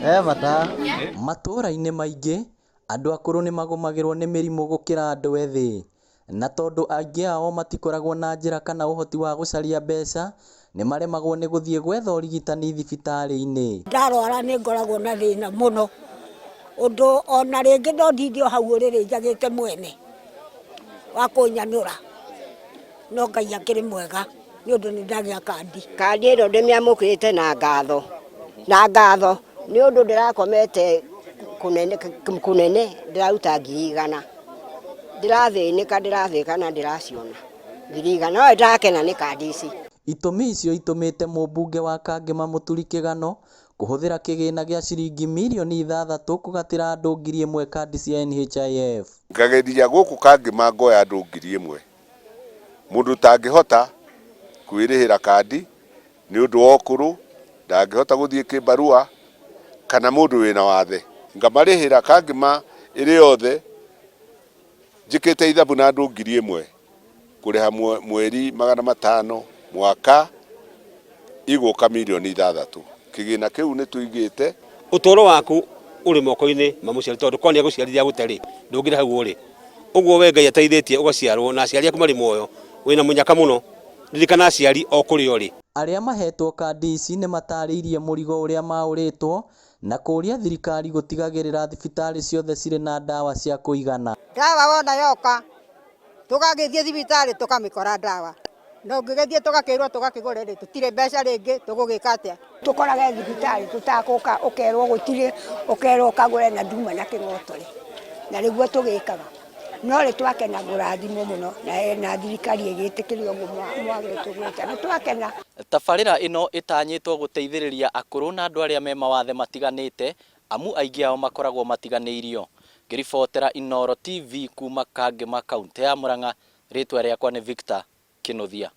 He bata. Matũũra-inĩ maingĩ, andũ akũrũ nĩ magũmagĩrwo nĩ mĩrimũ gũkĩra andũ ethĩ. Na tondũ aingĩ ao matikoragwo na njĩra kana ũhoti wa gũcaria mbeca, nĩ maremagwo nĩ gũthiĩ gwetha ũrigitani thibitarĩ-inĩ. Ndarwara nĩ ngoragwo na thĩna mũno, ũndũ ona rĩngĩ no ndinde o hau ũrĩrĩ njagĩte mwene wa kũnyanũra, no Ngai akĩrĩ mwega nĩ ũndũ nĩ ndagĩa kandi. Kandi ĩno ndĩmĩamũkĩrĩte na ngatho, na ngatho nĩ ũndũ ndĩrakomete kũnene kũnene ndĩraruta 100,000. Ndĩrathĩnĩka ndĩrathĩnĩka na ndĩraciona 100,000 no nĩndakena nĩ kandi ici. Itũmi icio itũmĩte mũmbunge wa Kangema Mũturi Kĩgano kũhũthĩra kĩgĩna gĩa ciringi mirioni 6 kũgatĩra andũ 1,000 kandi cia NHIF. Ngageria gũkũ Kangema ngoya andũ 1,000 mũndũ ũtangĩhota kwĩrĩhĩra kandi nĩ ũndũ wa ũkũrũ, ndangĩhota gũthiĩ kĩbarũa kana mũndũ wĩna wathe. Ngamarĩhĩra Kangema ĩrĩ yothe njĩkĩte ithabu na andũ 1,000 kũrĩha mweri 500 mwaka igũka mirioni 6. Kĩgĩna kĩu nĩ tũigĩte. Ũtũũro waku ũrĩ moko-inĩ ma mũciari tondũ korwo nĩ agũciarire agũte rĩ, ndũngĩrĩ hau ũrĩ. Ũguo we Ngai ateithĩtie ũgaciarwo na aciari aku marĩ muoyo, wĩna mũnyaka mũno. Ririkana aciari o kũrĩa ũrĩ. Arĩa mahetwo kandi ici nĩ matarĩirie mũrigo ũrĩa maũrĩtwo na kũũria thirikari gũtigagĩrĩra thibitarĩ ciothe cirĩ na ndawa cia kũigana. Ndawa wona yoka tũgagĩthiĩ thibitarĩ tũkamĩkora ndawa na ũngĩgĩthiĩ tũgakĩrwo tũgakĩgũre rĩ tũtirĩ mbeca rĩngĩ tũgũgĩka atĩa. Tũkorage thibitarĩ tũtakũka ũkerwo gũtirĩ ũkerwo ũkagũre na nduma na kĩng'otore na nĩguo tũgĩkaga no nĩ twakena ngũrathimwo mũno na thirikari ĩgĩtĩkĩria ũguo mwagĩtũgwĩta nĩ twakena. Tabarĩra ĩno ĩtanyĩtwo gũteithĩrĩria akũrũ na andũ arĩa me mawathe matiganĩte amu aingĩ ao makoragwo matiganĩirio. Ngĩribotera Inooro TV kuma Kangema kauntĩ ya Murang'a, rĩtwa rĩakwa nĩ Victor Kĩnuthia.